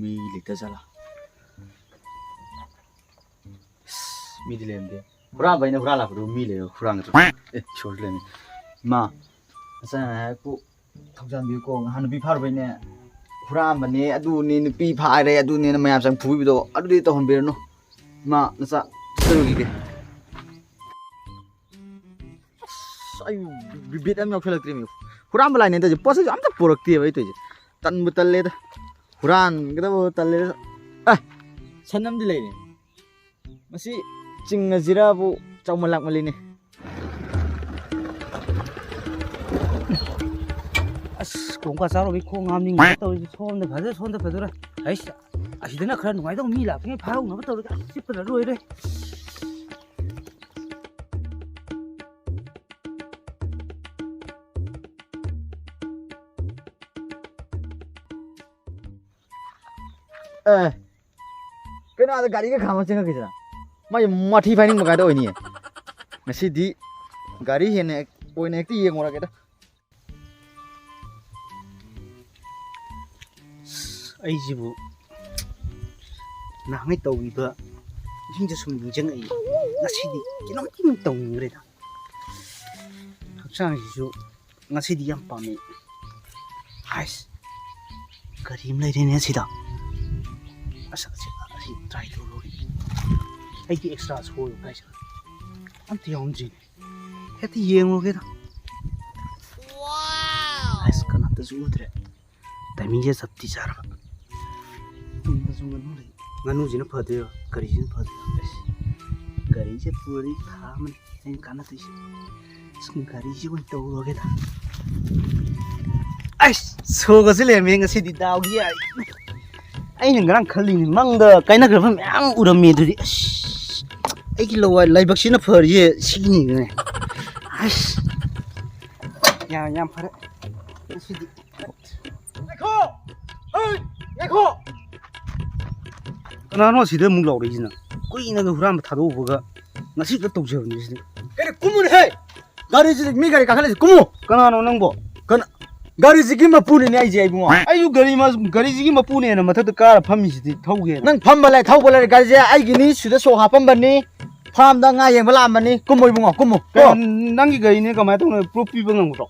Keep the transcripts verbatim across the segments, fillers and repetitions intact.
ꯃꯤ ꯂꯩꯇ ꯖꯥꯠꯂꯥ? ꯑꯁ, ꯃꯤꯗꯤ ꯂꯩꯔꯝꯗꯦ꯫ ꯍꯨꯔꯥꯟꯕ ꯑꯩꯅ ꯍꯨꯔꯥꯟ ꯂꯥꯛꯄꯗꯨ ꯃꯤ ꯂꯩꯔ ꯍꯨꯔꯥꯟꯒꯗ꯭ꯔꯣ? ꯑꯦ, ꯏꯁꯣꯔꯁꯨ ꯂꯩꯔꯝꯃꯤ꯫ ꯏꯃꯥ, ꯅꯆꯥꯅ ꯍꯥꯏꯔꯛꯄꯨ ꯊꯧꯖꯥꯟꯕꯤꯌꯨꯀꯣ꯫ ꯉꯍꯥꯟ ꯅꯨꯄꯤ ꯐꯥꯔꯨꯕꯩꯅꯦ, ꯍꯨꯔꯥꯟꯕꯅꯦ, ꯑꯗꯨꯅꯦ, ꯅꯨꯄꯤ ꯐꯥꯔꯦ, ꯑꯗꯨꯅꯦꯅ ꯃꯌꯥꯝ ꯆꯪ ꯐꯨꯕꯤꯕꯗꯣ, ꯑꯗꯨꯗꯤ ꯇꯧꯍꯟꯕꯤꯔꯅꯨ꯫ ꯏꯃꯥ, ꯅꯆꯥ ꯆꯠꯂꯨꯈꯤꯒꯦ꯫ ꯑꯁ, ꯑꯩ ꯕꯤ-, ꯕꯤꯠ ꯑꯃ ꯌꯥꯎꯁꯜꯂꯛꯇ꯭ꯔꯦꯃꯤ꯫ ꯍꯨꯔꯥꯟꯕ ꯂꯥꯏꯅꯦ ꯇꯧꯔꯤꯁꯦ, ꯄꯣꯠ ꯆꯩꯁꯨ ꯑꯝꯇ ꯄꯨꯔꯛꯇꯦꯕ ꯑꯩ ꯇꯧꯔꯤꯁꯦ꯫ ꯇꯟꯕꯨ ꯇꯜꯂꯦꯗ꯫ ꯍꯨꯔꯥꯟꯒꯗꯕ ꯇꯜꯂꯦꯗ꯫ ꯑꯦ, ꯁꯟ ꯑꯃꯗꯤ ꯂꯩꯔꯦ꯫ ꯃꯁꯤ ꯆꯤꯡꯉꯁꯤꯔꯕꯨ ꯆꯥꯎꯃꯟ ꯂꯥꯛꯃꯜꯂꯤꯅꯦ꯫ ꯑꯁ, ꯀꯣꯡꯀꯥ ꯆꯥꯔꯨꯕꯩ ꯈꯣꯡ ꯍꯥꯝꯅꯤꯡꯉꯦ ꯇꯧꯔꯤꯁꯦ꯫ ꯁꯣꯝꯗ ꯐꯖ, ꯁꯣꯝꯗ ꯐꯖꯔ꯫ ꯑꯩꯁ, ꯑꯁꯤꯗꯅ ꯈꯔ ꯅꯨꯡꯉꯥꯏꯗꯧꯕ ꯃꯤ ꯂꯥꯛꯇ꯭ꯔꯤꯉꯩ ꯐꯥꯍꯧꯅꯕ ꯇꯧꯔꯒ꯫ ꯑꯁ, ꯆꯤꯛꯄꯅ ꯂꯣꯏꯔꯦ꯫ ꯑꯦ, ꯀꯩꯅꯣ ꯑꯥꯗ ꯒꯥꯔꯤꯒ ꯈꯥꯝꯃ ꯆꯦꯟꯈꯠꯈꯤꯁꯤꯅ? ꯃꯥꯏ ꯃꯊꯤ ꯐꯥꯏꯅꯤꯡꯕ ꯀꯥꯏꯗ ꯑꯣꯏꯅꯤꯌꯦ? ꯉꯁꯤꯗꯤ ꯒꯥꯔꯤ ꯍꯦꯟꯅ ꯍꯦꯛ-, ꯑꯣꯏꯅ ꯍꯦꯛꯇ ꯌꯦꯡꯉꯨꯔꯒꯦꯗ꯫ ꯑꯁ, ꯑꯩꯁꯤꯕꯨ ꯅꯍꯥꯟꯉꯩ ꯇꯧꯈꯤꯕ ꯏꯁꯤꯡꯁꯦ ꯁꯨꯝ ꯅꯤꯡꯁꯤꯡꯉꯛꯏ꯫ ꯉꯁꯤꯗꯤ ꯀꯩꯅꯣꯝꯇꯪ ꯇꯧꯅꯤꯡꯈ꯭ꯔꯦꯗ꯫ ꯍꯛꯆꯥꯡꯁꯤꯁꯨ ꯉꯁꯤꯗꯤ ꯌꯥꯝ ꯄꯥꯝꯃꯦ꯫ ꯍꯥꯏꯁ, ꯒꯥꯔꯤ ꯑꯃ ꯂꯩꯔꯦꯅꯦ ꯁꯤꯗ꯫ ꯑꯁ, ꯑꯁꯤ, ꯑꯁꯤ try ꯇꯧꯔꯨꯔꯦ꯫ ꯑꯩꯒꯤ extra ꯁꯣꯏꯕ ꯍꯥꯏꯁꯦ ꯑꯝꯇ ꯌꯥꯎꯔꯝꯗ꯭ꯔꯤꯅꯦ꯫ ꯍꯦꯛꯇ ꯌꯦꯡꯉꯨꯔꯒꯦꯗ꯫ ꯑꯁ, ꯀꯅꯥꯝꯇꯁꯨ ꯎꯗ꯭ꯔꯦ꯫ ꯇꯥꯏꯃꯤꯡꯁꯦ ꯆꯞꯇꯤ ꯆꯥꯔꯕ꯫ ꯇꯨꯡꯗꯁꯨ ꯉꯥꯅꯨ ꯂꯩ꯫ ꯉꯥꯅꯨꯁꯤꯅ ꯐꯗꯣꯏꯔꯣ? ꯒꯥꯔꯤꯁꯤꯅ ꯐꯗꯣꯏꯔꯣ? ꯑꯁ, ꯒꯥꯔꯤꯁꯦ ꯄꯨꯔꯗꯤ ꯊꯥ ꯑꯃꯅꯤ ꯑꯩꯅ ꯀꯥꯟꯅꯗꯣꯏꯁꯦ꯫ ꯑꯁ, ꯒꯥꯔꯤꯁꯤ ꯑꯣꯏꯅ ꯇꯧꯔꯒꯦꯗ꯫ ꯑꯁ, ꯁꯣꯒꯁꯨ ꯂꯩꯔꯝꯃꯦ ꯉꯁꯤꯗꯤ, ꯗꯥꯎꯒꯤ ꯌꯥꯏ꯫ ꯑꯩꯅ ꯉꯔꯥꯡ ꯈꯜꯂꯤꯅꯤ, ꯃꯪꯗ ꯀꯥꯏꯅꯈ꯭ꯔꯕ ꯃꯌꯥꯝ ꯎꯔꯝꯃꯦ ꯑꯗꯨꯗꯤ꯫ ꯑꯁ, ꯑꯩꯒꯤ ꯂꯋꯥꯏ ꯂꯥꯏꯕꯛꯁꯤꯅ ꯐꯔꯤꯁꯦ ꯁꯤꯒꯤꯅꯤꯅꯦ꯫ ꯑꯁ, ꯌꯥꯝ, ꯌꯥꯝ ꯐꯔꯦ ꯉꯁꯤꯗꯤ꯫ ꯉꯥꯏꯈꯣ! ꯍꯩ! ꯉꯥꯏꯈꯣ! ꯀꯅꯥꯅꯣ ꯑꯁꯤꯗ ꯑꯃꯨꯛ ꯂꯥꯎꯔꯛꯏꯁꯤꯅ? ꯀꯨꯏꯅꯒ ꯍꯨꯔꯥꯟꯕ ꯊꯥꯗꯣꯛꯎꯕꯒ ꯉꯁꯤ ꯈꯛꯇ ꯇꯧꯖꯕꯅꯤ ꯁꯤꯗꯤ꯫ ꯀꯩꯅꯣ, ꯀꯨꯝꯃꯨꯅꯦꯍꯦ! ꯒꯥꯔꯤꯁꯤꯗꯤ, ꯃꯤ ꯒꯥꯔꯤ ꯀꯥꯈꯠꯂꯛꯏꯁꯤ, ꯀꯨꯝꯃꯨ! ꯀꯅꯥꯅꯣ ꯅꯪꯕꯣ? ꯀꯅꯥ? ꯒꯥꯔꯤꯁꯤꯒꯤ ꯃꯄꯨꯅꯤꯅꯦ ꯑꯩꯁꯦ, ꯏꯕꯨꯡꯉꯣ꯫ ꯑꯩꯁꯨ ꯒꯥꯔꯤ ꯃ-, ꯒꯥꯔꯤꯁꯤꯒꯤ ꯃꯄꯨꯅꯦꯅ ꯃꯊꯛꯇ ꯀꯥꯔ ꯐꯝꯃꯤꯁꯤꯗꯤ ꯊꯧꯒꯦꯅ꯫ ꯅꯪ ꯐꯝꯕ ꯂꯩ, ꯊꯧꯕ ꯂꯩ, ꯒꯥꯔꯤꯁꯦ ꯑꯩꯒꯤꯅꯤ, ꯁꯤꯗ ꯁꯣ ꯍꯥꯞꯄꯝꯕꯅꯤ, ꯐꯥꯔꯝꯗ ꯉꯥ ꯌꯦꯡꯕ ꯂꯥꯛꯑꯝꯕꯅꯤ꯫ ꯀꯨꯝꯃꯣ ꯏꯕꯨꯡꯉꯣ, ꯀꯨꯝꯃꯣ꯫ ꯀꯣ? ꯀꯩꯅꯣ, ꯅꯪꯒꯤ ꯒꯥꯔꯤꯅꯦ ꯀꯃꯥꯏꯅ ꯇꯧꯅ ꯄ꯭ꯔꯨꯐ ꯄꯤꯕ ꯉꯝꯒꯗ꯭ꯔꯣ?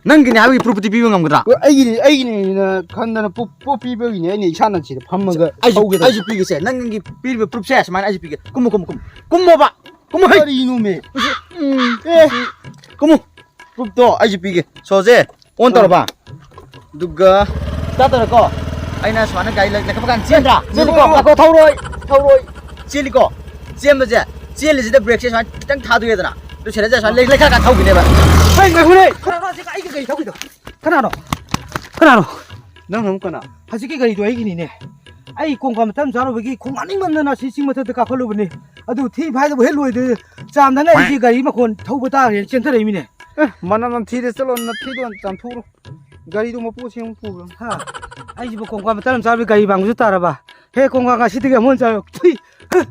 ꯅꯪꯒꯤꯅꯦ ꯍꯥꯏꯕꯒꯤ ꯄ꯭ꯔꯨꯐꯇꯤ ꯄꯤꯕ ꯉꯝꯒꯗ꯭ꯔꯥ? ꯑꯩꯒꯤꯅꯤ, ꯑꯩꯒꯤꯅꯦꯅ ꯈꯟꯗꯅ ꯄ꯭ꯔꯨꯐ, ꯄ꯭ꯔꯨꯐ ꯄꯤꯕꯒꯤꯅꯦ ꯑꯩꯅ ꯏꯁꯥꯅ ꯁꯤꯗ ꯐꯝꯃꯒ ꯑꯩꯁꯨ, ꯊꯧꯒꯦ ꯇꯧꯕ꯫ ꯑꯩꯁꯨ ꯄꯤꯒꯦꯁꯦ, ꯅꯪꯒꯤ ꯄꯤꯔꯤꯕ ꯄ꯭ꯔꯨꯐꯁꯦ ꯁꯨꯃꯥꯏꯅ ꯑꯩꯁꯨ ꯄꯤꯒꯦ꯫ ꯀꯨꯝꯃꯣ, ꯀꯨꯝꯃꯣ, ꯀꯨꯝꯃꯣ꯫ ꯀꯨꯝꯃꯣꯕ꯫ ꯀꯨꯝꯃꯣ ꯍꯩ꯫ ꯀꯔꯤꯅꯣꯃꯦ? ꯎꯝ꯫ ꯑꯦ꯫ ꯀꯨꯝꯃꯣ꯫ ꯄ꯭ꯔꯨꯐꯇꯣ ꯑꯩꯁꯨ ꯄꯤꯒꯦ꯫ ꯁꯣꯁꯦ ꯑꯣꯟ ꯇꯧꯔꯕ? ꯑꯗꯨꯒ ꯁ꯭ꯇꯥꯔꯠ ꯇꯧꯔꯦꯀꯣ꯫ ꯑꯩꯅ ꯁꯨꯃꯥꯏꯅ ꯒꯥꯔꯤ ꯂꯩ-, ꯂꯩꯈꯠꯄ ꯀꯥꯟꯗ ꯆꯦꯟꯗ꯭ꯔꯥ? ꯆꯦꯜꯂꯤꯀꯣ? ꯉꯥꯏꯈꯣ, ꯉꯥꯏꯈꯣ, ꯊꯧꯔꯣꯏ, ꯊꯧꯔꯣꯏ꯫ ꯆꯦꯜꯂꯤꯀꯣ? ꯆꯦꯟꯕꯁꯦ, ꯆꯦꯜꯂꯤꯁꯤꯗ ꯕ꯭ꯔꯦꯛꯁꯦ ꯁꯨꯃꯥꯏꯅ ꯈꯤꯇꯪ ꯊꯥꯗꯣꯛꯑꯦꯗꯅ, ꯑꯗꯨ ꯁꯦꯂꯦꯟꯁꯔ ꯁꯨꯃꯥꯏꯅ ꯂꯩ-, ꯂꯩꯈꯠꯂꯀꯥꯟꯗ ꯊꯧꯈꯤꯅꯦꯕ꯫ ꯍꯩ, ꯉꯥꯏꯈꯣꯅꯦ! ꯀꯅꯥꯅꯣ ꯍꯧꯖꯤꯛ ꯑꯩꯒꯤ ꯒꯥꯔꯤ ꯊꯧꯈꯤꯗꯣ? ꯀꯅꯥꯅꯣ? ꯀꯅꯥꯅꯣ? ꯅꯪ ꯑꯃꯨꯛ ꯀꯅꯥ? ꯍꯧꯖꯤꯛꯀꯤ ꯒꯥꯔꯤꯗꯣ ꯑꯩꯒꯤꯅꯤꯅꯦ꯫ ꯑꯩ ꯀꯣꯡꯀꯥ ꯃꯇꯝ ꯆꯥꯔꯨꯕꯒꯤ ꯈꯣꯡ ꯍꯥꯅꯤꯡꯃꯟꯗꯅ ꯁꯤ ꯆꯤꯡ ꯃꯊꯛꯇ ꯀꯥꯈꯠꯂꯨꯕꯅꯤ꯫ ꯑꯗꯨ ꯊꯤ ꯐꯥꯏꯗꯕ ꯍꯦꯛ ꯂꯣꯏꯗꯣꯏ ꯆꯥꯝꯗꯅ ꯑꯩꯁꯤ ꯒꯥꯔꯤ ꯃꯈꯣꯟ ꯊꯧꯕ ꯇꯥꯔꯦꯅ ꯆꯦꯟꯊꯔꯛꯏꯃꯤꯅꯦ꯫ ꯑꯦ, ꯃꯅꯝ ꯅꯝꯊꯤꯗꯦ, ꯆꯠꯂꯣ, ꯅꯊꯤꯗꯣ ꯆꯥꯝꯊꯣꯛꯎꯔꯣ꯫ ꯒꯥꯔꯤꯗꯣ ꯃꯄꯨ ꯑꯁꯦꯡꯕ ꯄꯨꯈ꯭ꯔꯣ꯫ ꯍꯥ? ꯑꯩꯁꯤꯕꯨ ꯀꯣꯡꯀꯥ ꯃꯇꯝ ꯆꯥꯔꯨꯕꯒꯤ ꯒꯥꯔꯤ ꯃꯥꯡꯕꯁꯨ ꯇꯥꯔꯕ? ꯍꯦ ꯀꯣꯡꯀꯥ, ꯉꯁꯤꯗꯒꯤ ꯑꯃꯨꯛ ꯍꯟꯅ ꯆꯥꯔꯣꯏ꯫ ꯊꯨꯏ! ꯍꯥ?